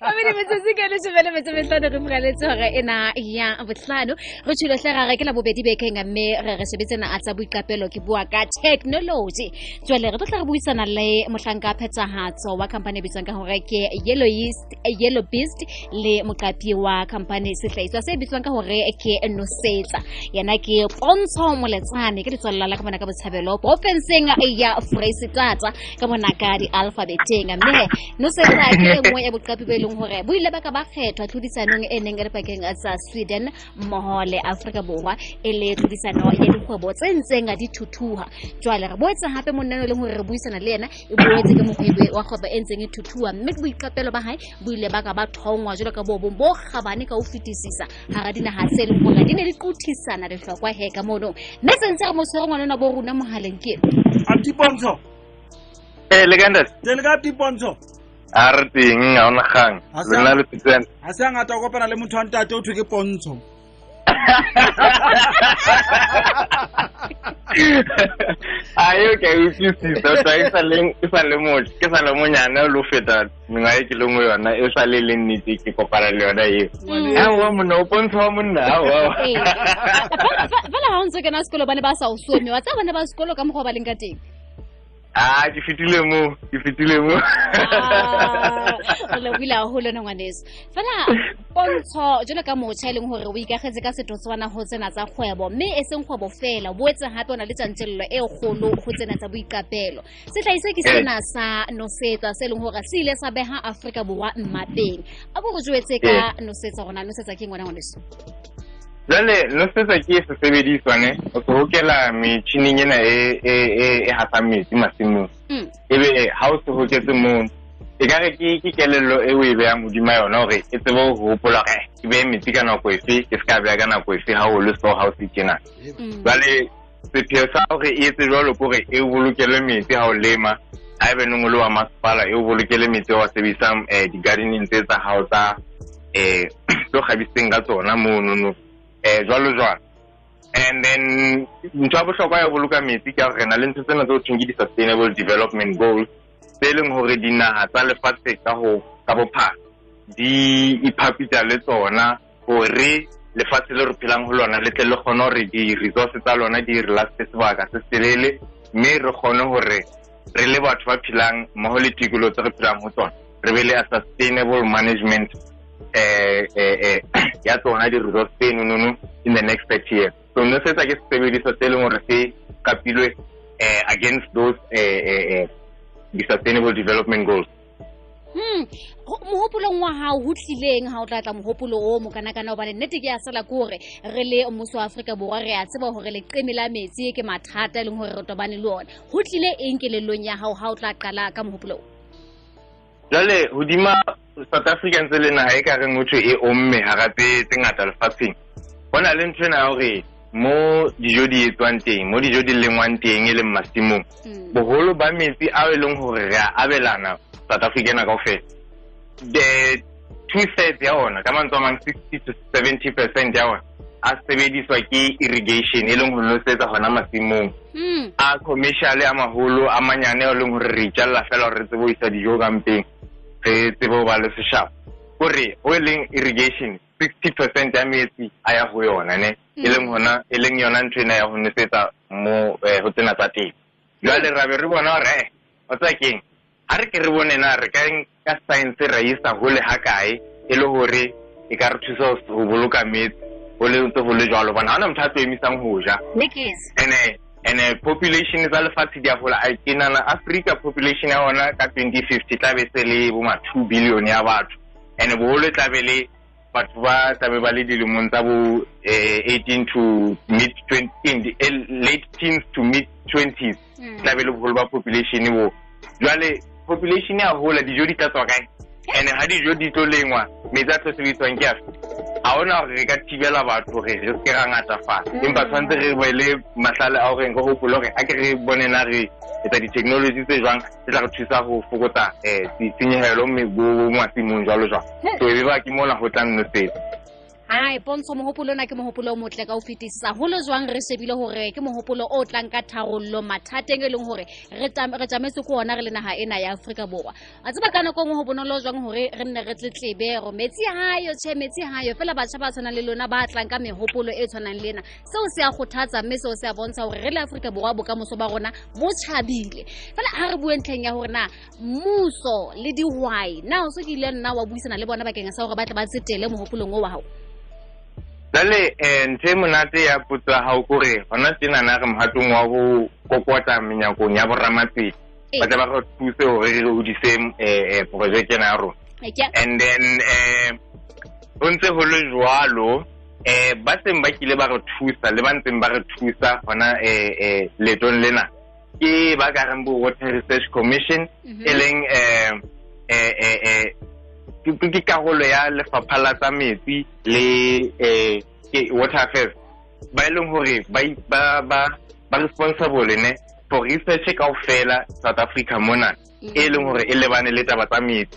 Babedi metsotso ke leshome le metso mehlano re furaletse hora ena ya bohlano. Re tjhilo hle ra re ke la bobedi bekeng mme re re shebetse na a tsa boiqapelo ke bua ka technology. Jwale re tlo tla re buisana le mohlanka phethahatso wa company e bitswang ka hore ke Yellow Yeast, Yellow Beast le moqapi wa company sehlahiswa se bitswang ka hore ke Nosetsa. Yena ke Pontsho Moletsane ke letswalla la ka mona ka Botshabelo profenseng ya Foreisetata ka mona ka di-alphabeteng. Mme he Nosetsa ke e nngwe ya boqapi bo e leng hore bo ile ba ka ba kgethwa tlhodisanong e neng e le pakeng tsa Sweden mmoho le Afrika Borwa e le tlhodisano ya dikgwebo tse ntseng di thuthuha. Jwale re boetse hape monna e leng hore re buisana le yena e boetse ke mokgwebi wa kgwebo e ntseng e thuthuha, mme boiqapelo ba hae bo ile ba ka ba thongwa jwalo ka bo bong bo kgabane ka ho fetisisa hara dinaha tse leng hore di ne di qothisana lehlokwa he ka mono. Mme se ntse re mo tshwere ngwanona bo rona mohaleng ke Aunty Pontsho. Eh, le kae ntate? Teng le ka Aunty Pontsho? A re teng, ha hona kgang. Ha se Lona le phetseng. Ha se hangata o kopana le motho wa ntate o thwe ke Pontsho. A eo ke a e utlwisisa, o tla e sa le e sa le motho, ke sa le monyane o lo feta mengwaha e ke leng ho yona, e sa le le nnete ke kopana le yona eo. Aowa monna, o Pontsho wa monna, aowa. Ee. Fela ha o ntse o kena sekolo ba ne ba sa o some, wa tseba bana ba sekolo ka mokgwa o ba leng ka teng. Ah, ke fetile moo, ke fetile moo. Ah, re lebohile haholo ena ngwaneso. Fela Pontsho jwalo ka motjha e leng hore o ikagetse ka setotswana ho tsena tsa kgwebo, mme e seng kgwebo fela, o boetse hape o na le tjantjello e kgolo ho tsena tsa boiqapelo. Sehlahiswa ke sena sa Nosetsa se leng hore se ile sa beha Afrika Borwa mmapeng. A ko re jwetse ka Nosetsa hore na Nosetsa ke eng wena ngwaneso? Jwale Nosetsa ke sesebediswa ne, o se hokela metjhining ena e e e e hasang metsi masimong. Ebe ha o se hoketse mono, ekare ke ke kelello e o e behang hodima yona hore e tsebe ho hopola hore ke behe metsi ka nako efe, ke se ka beha ka nako efe ha o le so ha o se tjena. Jwale sepheo sa hore e etse jwalo ke hore e o bolokele metsi ha o lema, haebe neng o le wa masepala e o bolokele metsi o a sebedisang di-gardening tse tsa hao tsa tse o kgabisitseng ka tsona monono, jwalo jwalo. And then ntho ya bohlokwa ya ho boloka metsi ke hore re na le ntho tsena tse ho thweng ke di-sustainable development goals, tse leng hore dinaha tsa lefatshe ka ho ka bophara di iphapitsa le tsona hore lefatshe le re phelang ho lona le tle le kgone hore di-resources tsa lona di re laste sebaka se selele, mme re kgone hore re le batho ba phelang mmoho le tikoloho tse re phelang ho tsona re be le a sustainable management ya tsona di-resource tse nonono in the next 30 years. So Nosetsa ke sesebediswa se leng hore se qapilwe against those di-sustainable development goals. Mohopolong wa hao ho tlileng ha o tla tla mohopolo o mokanakana, hobane nnete ke ya sala ke hore re le mmuso wa Afrika Borwa re a tseba hore leqeme la metsi ke mathata e leng hore re tobane le ona. Ho tlile eng kelellong ya hao ha o tla qala ka mohopolo o? Jwale hodima South Africa ntse le naha e ka reng ho thwe e omme hara tse ngata lefatsheng, ho na le ntho ena ya hore mo dijo di etswang teng, mo dijo di lengwang teng e leng masimong, boholo ba metsi ao e leng hore re a abelana South Africa ena kaofela, the 2/3 ya ona, ka mantswe a mang 60 to 70% ya ona a sebediswa ke irrigation, e leng ho nosetsa hona masimong. A commercial a maholo, a manyane a leng hore re itjalla fela hore re tsebe ho isa dijo ka mpeng, re tsebe ho ba le seshabo. Hore ho e leng irrigation, 60% ya metsi a ya ho yona ne, e leng hona, e leng yona ntho ena ya ho nosetsa mo ho tsena tsa teng. Jwale ra be re bona hore o tseba keng, ha re ke re bone na re ka ka science ra isa hole ha kae e le hore e ka re thusa ho boloka metsi ho le ntse ho le jwalo, hobane ha hona motho a tlo emisang ho ja. Ene population tsa lefatshe di a hola. A ke nahana Africa population ya ona ka 2050 tla be se le bo ma 2 billion ya batho, ene boholo e tla be le batho ba tla be ba le dilemong tsa bo 18 to mid twenty, late teens to mid twenties, tla be le boholo ba population bo. Jwale population ya hola, dijo di tla tswa kae? Ene ha dijo di tlo lengwa, metsi a tlo sebediswang ke afe? Ha hona hore re ka thibela batho hore re se ke ra ngatafala, empa tshwanetse re be le mahlale a hore re hopole hore a ke re bone na re etsa di-technology tse jwang tse tla re thusa ho fokotsa ditshenyehelo bo masimong jwalo jwalo. So e be ba ke mona ho tla Nosetsa. Ai, Pontsho, mohopolo ona ke mohopolo o motle ka ho fetisisa. Holo jwang re shebile hore ke mohopolo o tlang ka tharollo mathateng e leng hore re tjametse ko ona re le naha ena ya Afrika Borwa. A tseba ka nako e nngwe ho bonolo jwang hore re nne re tletlebe hore metsi hayo, tjhe metsi hayo, fela batjha ba tshwanang le lona ba tlang ka mehopolo e tshwanang le ena. Seo se a kgothatsa mme seo se a bontsha hore re le Afrika Borwa bokamoso ba rona bo tjhabile. Fela ha re bue ntlheng ya hore na mmuso le dihwai, na o se kile nna wa buisana le bona bakeng sa hore ba tle ba tsetele mohopolong o wa hao? Jwale ntho e monate ya potso ya hao kore hona tjenana re mohatong wa ho kokota menyakong ya boramatsedi, ba tle ba re thuse hore re hodise projeke ena ya rona. And then ho ntse ho le jwalo, ba seng ba kile ba re thusa le ba ntseng ba re thusa hona leetong lena ke ba ka reng bo Water Research Commission, e leng ke karolo ya lefapha la tsa metsi le ke Water Affairs, ba e leng hore ba responsible ne for research kaofela South Africa mona, e leng hore e lebane le taba tsa metsi.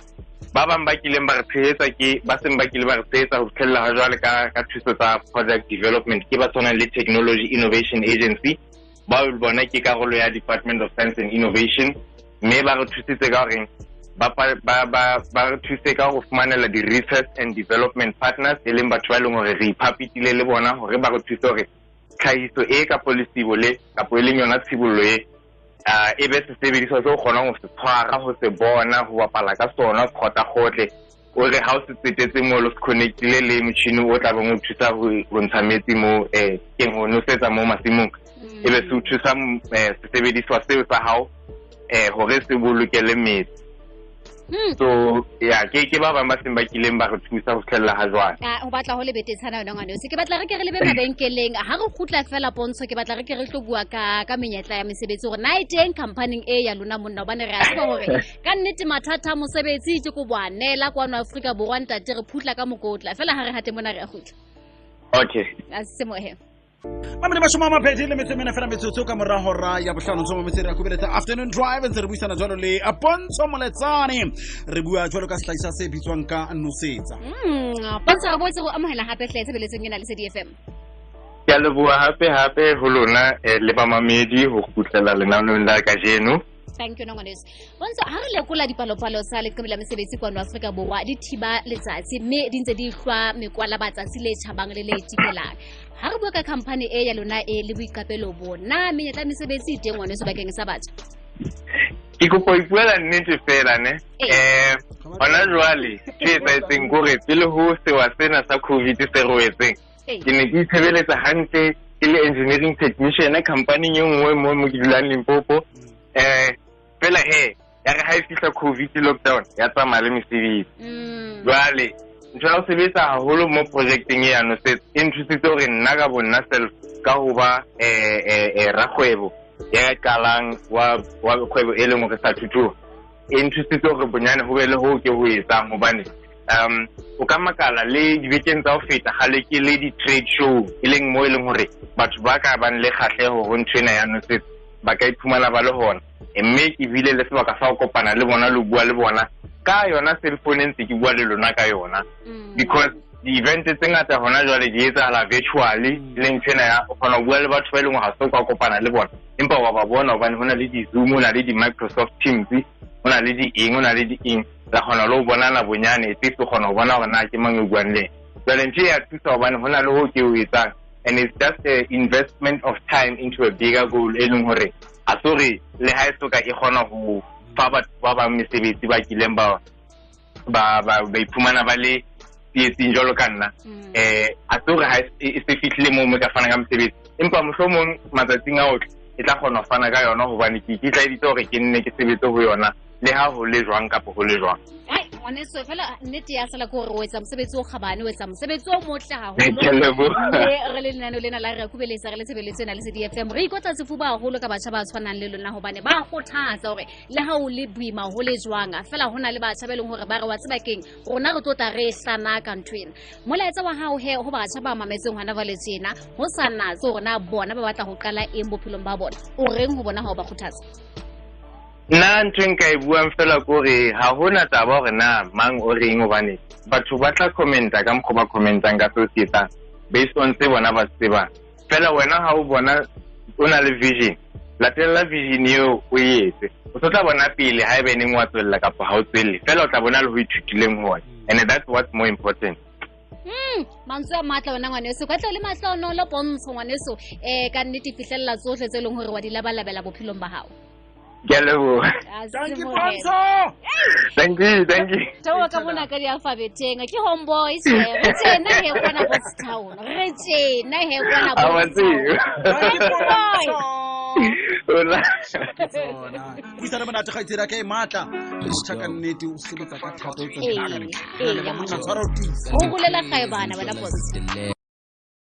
Ba bang ba kileng ba re tshehetsa ke ba seng ba kile ba re tshehetsa ho fihlella ha jwale ka thuso tsa product development ke ba tshwanang le Technology Innovation Agency, ba bona ke karolo ya Department of Science and Innovation, mme ba re thusitse ka horeng ba re thuse ka ho fumanela di-research and development partners, e leng batho ba e leng hore re iphapitile le bona hore ba re thuse hore tlhahiso e kapo lesibo le kapo e leng yona tshibollo e e be sesebediswa se o kgonang ho se tshwara, ho se bona, ho bapala ka sona, ho kgotla-kgotle, o re ha o se tsetetse moo, lo se connect-ile le motjhini o tla beng o thusa ho ntsha metsi mo keng ho nosetsa mo masimong, e be se o thusa sesebediswa seo sa hao hore se bolokele metsi. So ya ke ba bang ba seng ba kileng ba re thusa ho fihlella ha jwale. Ho batla ho le betetshana yona ngwaneso. Ke batla re ke re lebe mabenkeleng. Ha re kgutla fela Pontsho, ke batla re ke re tlo bua ka menyetla ya mesebetsi hore na e teng company e ya lona monna, hobane re a tseba hore ka nnete mathata a mosebetsi ke ko boanela kwano Afrika Borwa, ntate re phutla ka mokotla. Fela ha re hate mona re a kgutla. Okay. A se mohe. Mamedi mashome a mabedi le metso e mene fela metsotso ka mora hora ya bohlano ntse mametse re kubeletsa Afternoon Drive, ntse re buisana jwalo le Pontsho Moletsane, re bua jwalo ka sehlahiswa se bitswang ka Nosetsa. Pontsho, re boetse go amohela hape hle tshebeletsong ena le Lesedi FM. Ke a leboha hape ho lona le bamamedi ho kgutlela lenaneong la kajeno. Thank you, ngwaneso. Pontsho, ha re lekola dipalopalo tsa leqeme la mesebetsi kwano Afrika Borwa, di thiba letsatsi mme di ntse di hlwa mekwala batsatsi le tjhabang le le tikelang. Ha re bua ka company e ya lona e le boiqapelo bo, na menyetla ya mesebetsi e teng ngwaneso bakeng sa batjha? Ke kopa ho ipuela nnete fela ne. Hona jwale ke etsahetseng kore pele ho sewa sena sa COVID se re wetseng, ke ne ke itshebeletsa hantle ke le engineering technician company e nngwe mo ke dulang Limpopo. Fela he ya re ha e fihla COVID lockdown ya tsamaya le mesebetsi. Jwale ntho ya ho sebetsa haholo mo projecteng e ya Nosetsa e nthusitse hore nna ka bo nna self ka ho ba rakgwebo ya qalang wa kgwebo e leng hore sa thuthuha, e nthusitse hore bonyane ho be le ho ke ho etsang, hobane o ka makala le dibekeng tsa ho feta kgale ke le di-trade show, e leng mo e leng hore batho ba ka bang le kgahleho ho ntho ena ya Nosetsa ba ka iphumana ba le hona, mme ke bile le sebaka sa ho kopana le bona le ho bua le bona ka yona cell phone ntse ke bua le lona ka yona, because di-event tse ngata hona jwale di etsahala virtually, le ntho ena ya o kgona ho bua le batho ba e leng hore ha se o ka kopana le bona, empa wa ba bona hobane ho na le di-Zoom, ho na le di-Microsoft Teams, ho na le di-eng, ho na le di-eng, la kgona le ho bonana bonyane, at least o kgona ho bona hore na ke mang eo buang le ena. Jwale ntho e ya thusa hobane ho na le ho ke o etsang, and it's just a investment of time into a bigger goal, e leng hore a sorry le ha e soka e kgona ho fa batho ba bang mesebetsi ba kileng ba iphumana ba le tsietsing jwalo ka nna. A sorry ha e se fihlile moo mo ka fana ka mosebetsi, empa mohlomong matsatsing a otle e tla kgona ho fana ka yona, hobane ke ikitlaeditse hore ke nne ke sebetse ho yona le ha ho le jwang kapa ho le jwang. Ai, ngwaneso, fela nnete ya sala ke hore o etsa mosebetsi o kgabane, o etsa mosebetsi o motle haholo. Mme re le lenaneo lena la re kubeletsa re le tshebeletso ena le Lesedi FM, re ikotla sefuba haholo ka batjha ba tshwanang le lona, hobane ba kgothatsa hore le ha o le boima ho le jwang, fela ho na le batjha ba leng hore ba re wa tseba keng, rona re tlo tla re hlana ka ntho ena. Molaetsa wa hao he ho batjha ba mametseng hona jwale tjena, ho sa natse hore na bona ba batla ho qala eng bophelong ba bona, o reng ho bona ha o ba kgothatsa? Nna ntho e nka e buang fela ke hore ha hona taba hore na mang o reng, hobane batho ba tla commenta ka mokgwa ba commentang ka seo se etsang based on se bona ba se tsebang. Fela wena ha o bona o na le vision, latella vision eo o e etse. O tlo tla bona pele ha ebe neng wa tswella kapa ha o tswelle, fela o tla bona le ho ithutileng ho ona, and that's what's more important. Mantswe a matla wena ngwaneso, ka tle le mahlonolo Pontsho ngwaneso, ka nnete fihlella tsohle tse leng hore wa di labalabela bophelong ba hao. Ke a leboha. Thank you, Pontsho. Thank you, thank you. Theoha ka mona ka dialfabeteng, ke homeboys he, re tjena he kwana Botstown, re tjena he kwana Ha wa tseba. Thank you, Boy. Pontsho. Hola. Puisano monate kgaitsedi ka e matla. Motjha ka nnete o sebetsa ka thata, o tswela Ee, pele. ee, Monna tshwara o tiisa. O rolela kgaebana wena Pontsho.